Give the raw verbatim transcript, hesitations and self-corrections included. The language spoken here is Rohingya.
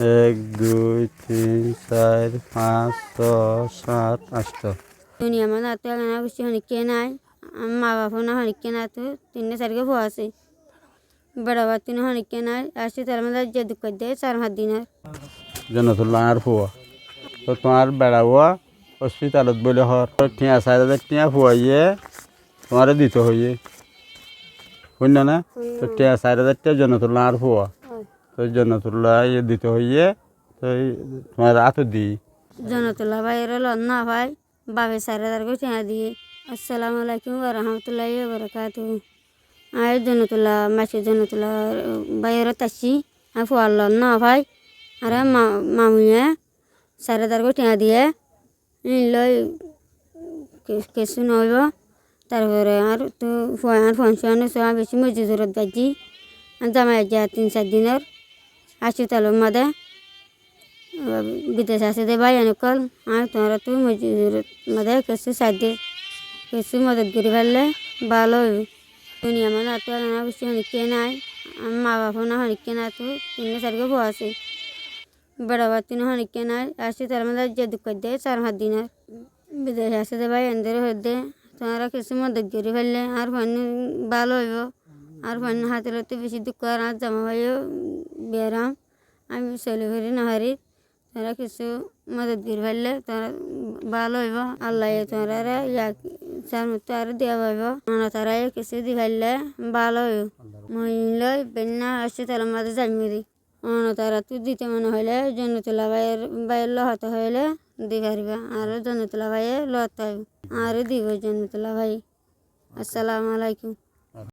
Ek, dui, tin, sair, fañs, só, sát, añctó. Duniyar mazé añáttu eggúa guccí honikká nái. Añár maa baf ó nái, honikká nái, añáttu tinnúa sairgúa fua asé. Beça baf ó nái, honikká nái. Accítalar mazé aijja duk goijjé, sair fañs dinor. Zonnatullah añár fua. Tóu tuáñr beça fua ospitalot bóli hoór. Tóu thiañ sair házar thiañ fuaye tuáñre dito hoiyé. Fúinno né? Tóu thiañ sair házar thiañ Zonnatullah añár fua. Tóu Zonnatullaye dito hoiyé. Tóu tuáñr átot diyí. Zonnatullah báiyoré loot nófai, bafe sair házar goi thiañ diyé. Assalamu alaikum wa rahmatullahi wa barakatuhu. Añí Zonnatullah, maicó Zonnatullah báiyoré taiccí. Añár fuar loot nófai. Añáre ma-, mamuye sair házar goi thiañ diyé. Íin loi ke-, kessú noóibo. Tarfore añár tóu fua-, añár fuain cúain só, añí bicí mozurot gaijjí. Añár zamai aijja tin sair dinor accítalor mazé. Bidec asé dé báiyain ókkol, añí tuáñrattú mozurot mazé kessú saidde, kessú modot gorí faille bála óibo. Duniyar mazé añáttu eggúa guccí honikká nái. Añár maa baf ó nái, honikká nái, añáttu tinnúa sairgúa fua asé. Beça baf ó nái, honikká nái. Accítalar mazé aijja duk goijjé, sair fañs dinor. Bidec asé dé báiyaindóre hoódde, tuáñra kessú modot gorí faille añár fuain bála óibo. Añár fuain hátilottú bicí duk gorér, añár zama báiyo beram. Añí soli fari nofarir. Tuáñra kessú modot gorí faille tuáñra bála óibo. Allaye tuáñrare yak sar mottú aró diya faibo. Onotaraye kessú di faille bála óibo. Mui íin loi beinna accítalor mazé zaimgói dé. Onotarattú dito mone hoilé Zonnatullah báiyor, báiyor lói hotá hoilé di faribá. Añáre Zonnatullah báiye lói hotá hoibo. Añáre dibo Zonnatullah báiye. Assalamu alaikum.